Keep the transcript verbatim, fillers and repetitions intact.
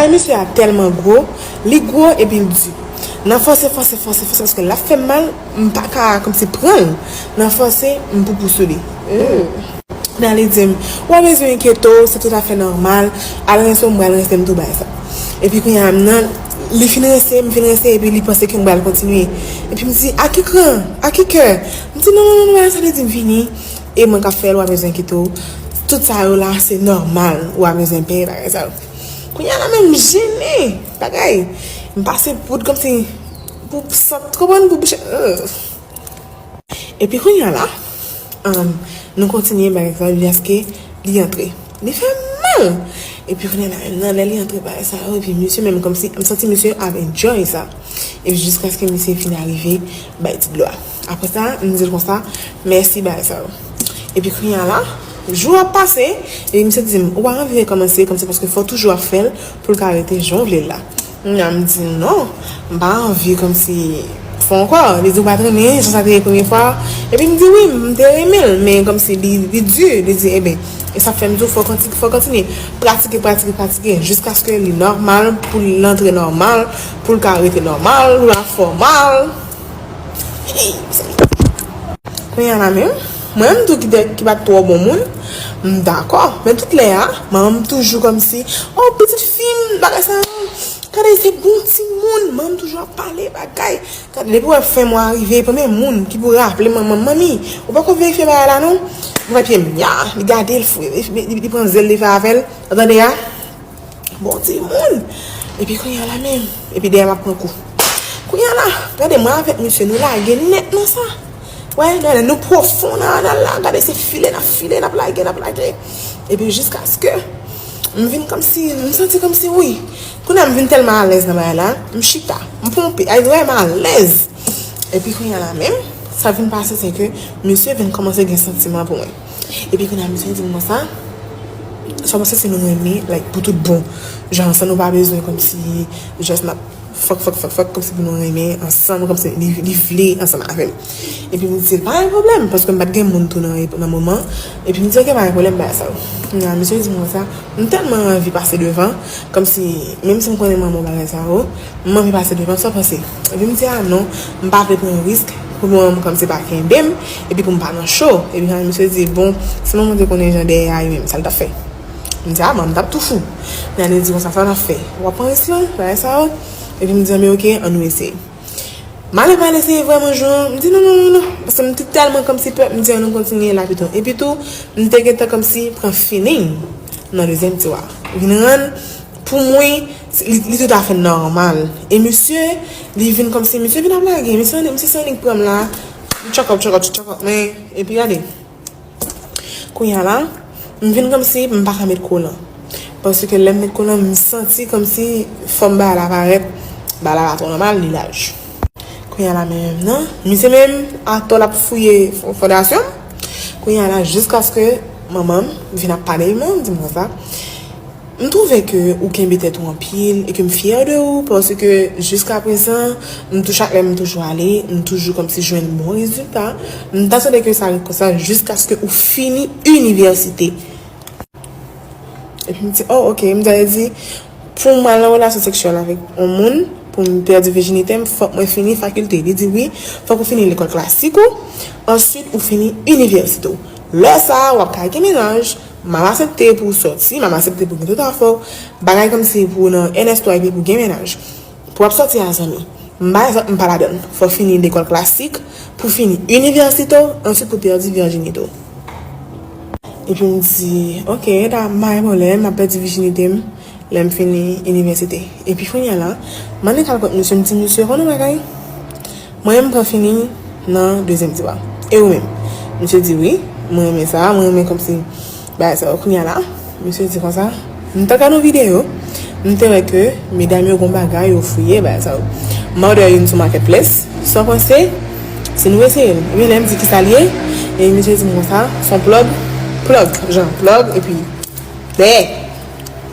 Misye a tèlman gwo, li gwo epi l di. Nan fòse, fòse, fòse, fòse, paske l ap fè m mal, m pa ka kòmsi pran l. Nan fòse, m poupou sou li. Nan li di m, "Ou pa bezwen enkyete w, se toutafè nòmal, al rense w, m pral rense m tou bay sa." Epi kounye a, m nan, li fin rense, m fin rense, epi li panse ke m pral kontinye. Epi m di, "A ki kran? A ki kè?" M di, "Non, non, non, non, sa vle di m fini." E mwen k ap fè l, "Ou pa bezwen enkyete w. Tout sa yo la, se nòmal, ou pa bezwen peye bagay sa yo." Kounye a la menm, m jennen, bagay. M pase poud kòmsi pou sant, konprann, pou bouche. Epi kounye a la, um, nou kontinye bagay sa jiskaske li antre. Li fè mal! Epi kounye a la, nan lè li antre bagay sa yo, epi misye menm kòmsi, m santi misye ap enjoy sa. E jiskaske misye fin arive bay ti dlo a. Apre sa, m di l konsa, "Mèsi bagay sa yo." Epi kounye a la, jou ap pase, epi misye di m, "Ou pa anvi rekòmanse kòmsi paske fò w toujou ap fè l pou l ka rete jan w vle l la." Kounye a m di, "Non, m pa anvi kòmsi fè ankò." Li di, "Ou pa t renmen jan sa te ye premye fwa?" Epi m di, "Wi, m te renmen l, men kòmsi li, li di." Li di, "Eben, e sa fè m di w fò w konti-, fò w kontinye pratike, pratike, pratike, jiskaske li nòmal, pou l antre nòmal, pou l ka rete nòmal, pou l pa fè w mal." Hey, mezanmi. Kounye a la menm, mwen menm tou ki te, ki pa t twò bon moun, m dakò. Men tout lè a, manman m toujou kòmsi, "Oh, pitit fi m, bagay sa yo, gade se bon timoun." Manman m toujou ap pale bagay. Gade, depi w wè fen mwa rive, premye moun ki pou raple manman m, "Manmi, ou poko verifye bagay la non?" Ou wè pye m, ya, li gade l, fou, li, li, li pran zel li fè avè l. Ou tande a? Bon timoun. Epi kounye a la menm, epi dèyè m ap pran kou. Kounye a la, gade mwen avèk misye, nou lage nèt nan sa. Wè, gade, nou pwofon nan anal la, gade se file n ap file, n ap lage, n ap lage. Epi jiskaske m vin kòmsi, m santi kòmsi wi. Kounye a m vin tèlman alèz nan bagay la, m chita, m ponpe, ay wè m alèz. Epi kounye a la menm, sa vin pase se ke misye vin kòmanse gen santiman pou mwen. Epi kounye a misye di m konsa, "Sa w panse si nou renmen, like, pou tout bon? Jan, san nou pa bezwen kòmsi, just n ap fòk, fòk, fòk, fòk, kòmsi pou nou renmen ansanm, kòmsi li, li vle ansanm avè m." Epi m di l, "Pa gen pwoblèm," paske m pa t gen moun tou nan, nan moman. Epi m di, "Ok, pa gen pwoblèm, bagay sa yo." Kounye a misye di m konsa, "M tèlman anvi pase devan, kòmsi, menm si m konnen manman w bagay sa yo, m anvi pase devan, sa w panse?" Epi m di, "A non, m pa vle pran risk pou manman m kòmsi pa kenbe m, epi pou m pa nan cho." Epi sa misye di, "Bon, si manman w te konnen jan dèyè a ye menm, sa l t ap fè?" M di, "A, manman m t ap tou fou." Men li di konsa, "Sa w t ap fè? W ap pran risk lan, bagay sa yo?" Epi m di, "Anben, ok, ann nou eseye." M ale, m ale eseye vrèman jou an, m di, "Non, non, non, non." Paske m te tèlman kòmsi pè, m di, "Ann nou kontinye la pito." Epi tou, m te gentan kòmsi pran feeling nan dezyèm tiwa. Vin rann, pou mwen, li, li toutafè nòmal. E misye, li vin kòmsi, misye vin ap lage, misye, misye se annik pran m la, li tchòkòp, tchòkòp, tchòkòp, men, epi gade. Kounye a la, m vin kòmsi m pa ka met kolan. Paske lè m met kolan, m santi kòmsi fòm bagay la parèt, bagay la pa twò nòmal, li laj. Kounye a la menm nan, misye menm atò l ap fouye fondasyon m. Kounye a la, jiskaske manman m vin ap pale m, di m konsa, "M twouve ke ou kenbe tèt ou anpil e ke m fyè de ou, paske jiska prezan, m tou, chak lè m toujou ale, m toujou kòmsi jwenn bon rezilta. M ta swete ke sa ret konsa jiskaske ou fini inivèsite." Epi m di, "Oh, ok." M di, "Sa vle di, pou m al nan relasyon seksyèl avèk yon moun, pou m pèdi vijinite m, fòk mwen fini fakilte?" Li di, "Wi, fòk ou fini lekòl klasik ou, answit ou fini inivèsite w. Lè sa a, w ap ka gen mennaj, m ap aksepte pou w sòti, m ap aksepte pou w gen tout afè w, bagay kòmsi pou w nan N S twa epi pou w gen mennaj. Pou w ap sòti a zanmi. M bay egzanp, m pa ladan l. Fò w fini lekòl klasik, pou w fini inivèsite w, answit pou w pèdi vijinite w." Epi m di, "Ok, da, m pa gen pwoblèm, m ap pèdi vijinite m lè m fini inivèsite." Epi kounye a la, m annik al kot misye, m di, "Misye, konn yon bagay? Mwen menm, m pran feeling nan dezyèm tiwa. E ou menm?" Misye di, "Wi, mwen renmen sa, mwen renmen kòmsi bagay sa yo." Kounye a la, misye di konsa, "M te gade yon videyo, m te wè ke medam yo gon bagay yo fouye, bagay sa yo. M order youn sou Marketplace, sa w panse si nou eseye l?" Ebyen, lè m di kisa l ye, e misye di m konsa, "Se yon plug, plug, jan, plug, epi dèyè."